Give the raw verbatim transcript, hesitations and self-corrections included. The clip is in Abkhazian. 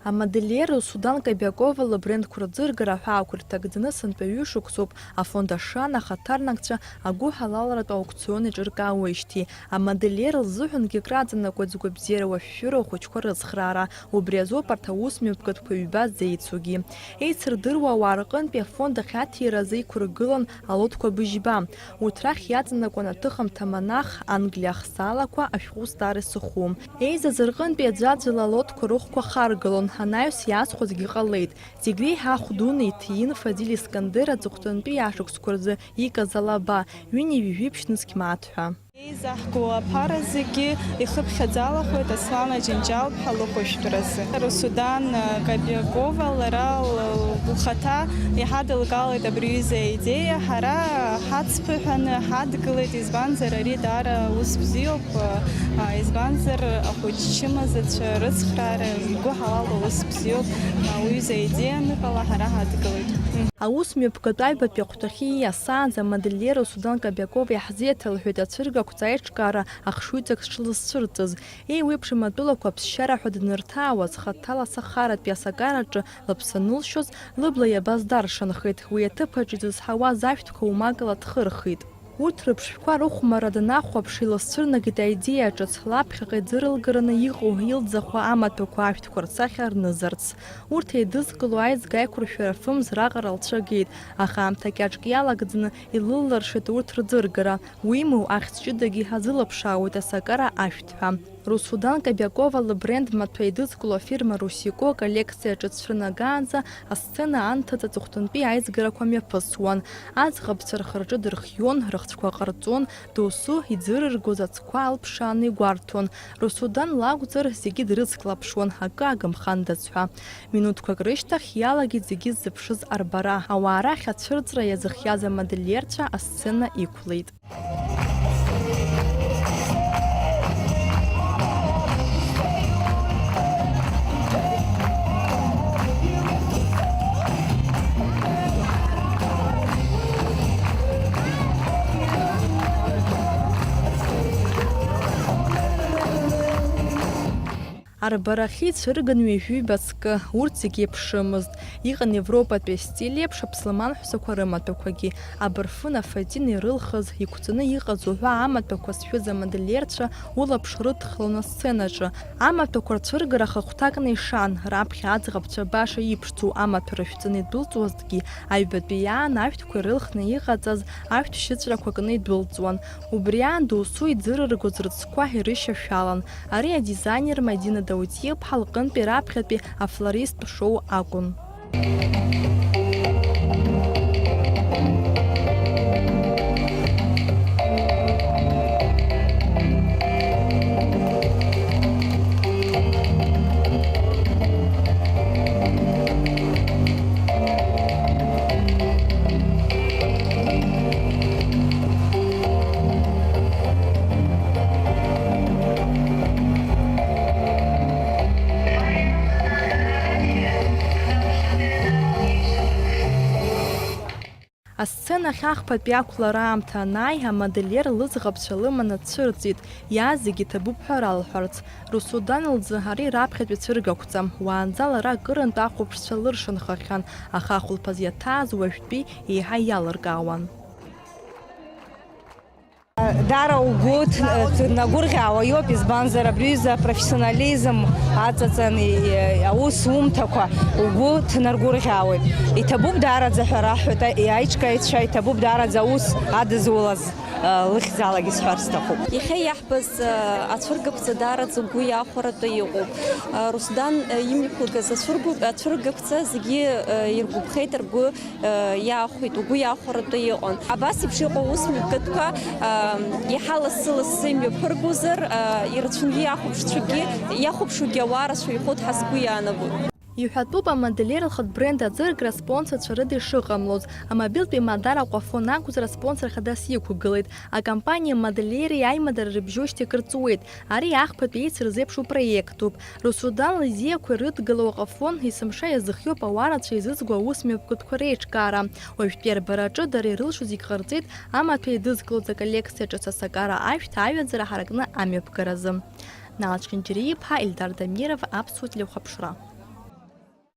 Амодельер Русудан Кобякова лыбрендқәа рӡыргара аҳәаақәа ирҭагӡаны сынтәа ҩышықәсоуп, афонд Ашана ахаҭарнакцәа агәыҳалалратә аукцион иҿыркаауеижьҭеи. Амодельер лзыҳәангьы акраҵанакуеит згәабзиара уашәшәыроу ахәыҷқәа рыцхраара, убри азоуп арҭ аусмҩаԥгатәқәа ҩба ззеицугьы. Еицырдыруа ауаа рҟынтәи афонд ахьаҭира азы иқәыргылан алотқәа быжьба. Урҭ рахь иаҵанакуан аҭыхымҭа Монах, Англиа ахсаалақәа, ашәҟәы Стар исыху. Еизаз рҟынтәи аӡәаӡәала алотқәа рыхәқәа харгалон, анаҩс иаазхәазгьы ҟалеит. Зегь реиҳа ахә дуны иҭиин Фазиль Искандер аҵыхәтәантәи ашықәсқәа рзы икыз алаба, ҩынҩажәи жәиԥшь нызқь мааҭ ҳәа. Еизаҳго аԥара зегьы ихыԥхьаӡалахоит Аслан Аџьынџьал-ԥҳа лыхәышәтәразы. Русудан Кобякова лара лхаҭа иҳадылгалеит абри аҩыза аидеиа, ҳара ҳацԥыҳәаны ҳадгылеит, избанзар, ари даара ус бзиоуп, избанзар, ахәыҷ чымазацәа рыцхраара игәы ҳалалуа ус бзиоуп, уҩыза аидеиа аныҟала ҳара ҳадгылеит. Аус мҩаԥгатә аҩбатәи ахәҭахьы ииасаанӡа амодельер Русудан Кобякова иаҳзеиҭалҳәеит ацәыргақәҵа аиҿкаара ахшыҩҵак зҽлызцәырҵыз. Еиуеиԥшым атәылақәа аԥсшьара ҳәа данырҭаауаз, хаҭала Сахаратәи асакараҿы лыԥсы анылшьоз, лыбла иабаз даршанхеит. Уи аҭыԥ аҿы изызҳауаз ашәҭқәа умакала дхырхит. Урҭ рыԥшшәқәа рыхәмарра данахәаԥш, иласцәырнагеит аидеиа ҿыц, лаԥхьаҟа иӡырылгараны иҟоу, илӡахо амаҭәақәа ашәҭқәа рсахьа рнызарц. Урҭ еидызкыло аизга аиқәыршәара фымз раҟара лцәагеит, аха аамҭа кьаҿк иалагӡаны илыллыршеит урҭ рӡыргара. Уимоу, ахьӡ ҷыдагьы ҳазылаԥшаауеит асакара ашәҭ ҳәа. Русудан Кобякова лыбренд маҭәа еидызкыло афирма Русико аколлекциаҿы дцәырнагаанӡа асцена анҭыҵ аҵыхәтәантәи аизгарақәа мҩаԥысуан. Аӡӷабцәа рхы-рҿы дырхион, рыхцәқәа ҟарҵон, досу иӡырыргоз ацқәа алԥшааны игәарҭон. Русудан лакәзар, зегьы дрыцклаԥшуан, акы агымхандаз ҳәа. Минуҭқәак рышьҭахь иалагеит зегьы ззыԥшыз арбара. Ауаа рахь ацәырҵра иазыхиаз амодельерцәа асцена иқәлеит. Арбарахьы ицәырган ҩажәи ҩба ҵкы, урҭ зегьы еиԥшымызт. Иҟан европатәи астиль еиԥш аԥсылман ҳәсақәа рымаҭәақәагьы, абырфын афатин ирылхыз, иқәҵаны иҟаз уҳәа амаҭәақәа зшәыз амодельерцәа улаԥш рыдхалон асценаҿы. Амаҭәақәа рцәыргара хыхәҭакны ишан, раԥхьа аӡӷабцәа баша иԥшӡоу амаҭәа рышәҵаны идәылҵуазҭгьы, аҩбатәи иаан ашәҭқәа ирылхны иҟаҵаз ашәҭ шьыҵәрақәа кны идәылҵуан. Убри аан досу иӡырыргоз рыцқәа ирышьашәалан. Ари адизайнер Мадина Даутиаԥҳа лҟынтәи раԥхьатәи афлорист шоу акәын. Асценахь ахԥатәи ақәлара аамҭа анааи, амодельер лыӡӷабцәа лыманы дцәырҵит, иааз зегьы ҭабуп ҳәа ралҳәарц. Русудан лзы ари раԥхьатәи цәыргақәҵам, уаанӡа лара акырынтә ахәаԥшцәа лыршанхахьан, аха ахәылԥаз иаҭааз уажәтәи еиҳа иалыркаауан. Даара угәы ҭ-, ҭнагәырӷьаауа иоуп, избанзар, абри аҩыза апрофессионализм аҵаҵан, и-, аус умҭақәа угәы ҭнаргәырӷьаауеит. Иҭабуп даараӡа ҳәа раҳҳәоит аи-, аиҿкааҩцәа, иҭабуп даараӡа аус адызулаз, а, лыхьӡалагьы сҳәар сҭахуп. Иахьа иаҳбаз, а, ацәыргақәҵа даараӡа угәы иахәаратәы иҟоуп. А, Русдан, а, имҩаԥылгаз ацәыргу-, ацәыргақәҵа зегьы, а, иргәаԥхеит, ргәы Э, иаахәеит, угәы иахәаратәы иҟан. Абас еиԥш иҟоу аус мҩаԥгатәқәа, э, иаҳа лассы-лассы имҩаԥыргозар, э, ирацәаҩны иахәаԥшцәагьы, иахәаԥшуагьы ауаа рацәаҩхоит ҳәа сгәы иаанагоит. Иҳәатәуп амодельер лхатә бренд аӡыргара спонсорцәа рыда ишыҟамлоз. Амобилтәи Мадара Аҟәафон акәзар аспонсор хадас иқәгылеит. Акомпаниеи амодельери аимадара рыбжьоижьҭеи акыр ҵуеит. Ари ахԥатәи еицырзеиԥшу проектуп. Русудан лизиақәа ирыдгылоу аҟафон есымша иазыхиоуп ауаа рацәа изызго аус мҩаԥгатәқәа реиҿкаара. Уажәтәи арбараҿы дара ирылшо зегь ҟарҵеит амаҭәа еидызкылоз аколлекциа ҿыц асакара ашәҭ аҩаӡара ҳаракны амҩаԥгаразы. Нал Чынџьариа-иԥҳа, Ельдар Дамиров, Аԥсуа телехәаԥшра.